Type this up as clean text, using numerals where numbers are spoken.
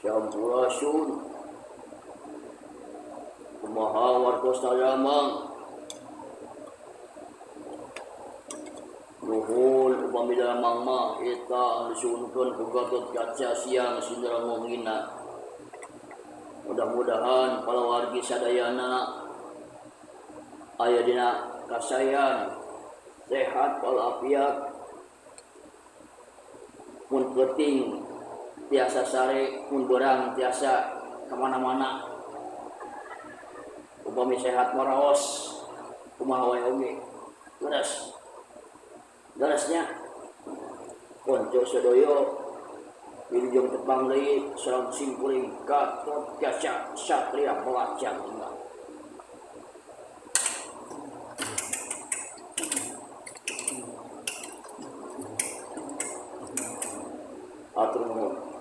Sampurasun. Kumaha wartos damang? Nuhun upami damang mah eta anu disuhunkeun ku Gatot Kaca siang sindra ngongina. Mudah-mudahan palawargi sadayana aya dina kasayan, sehat walafiat, mun peuting tiasa sare, mun beurang tiasa kamana-mana. Upami sehat maraos kumaha wae oge leres leresnya. Konco sadaya, wilujeng tepang deui sareng simkuring Gatot Kaca Satria Belacan Tunggal. Atur nuhun.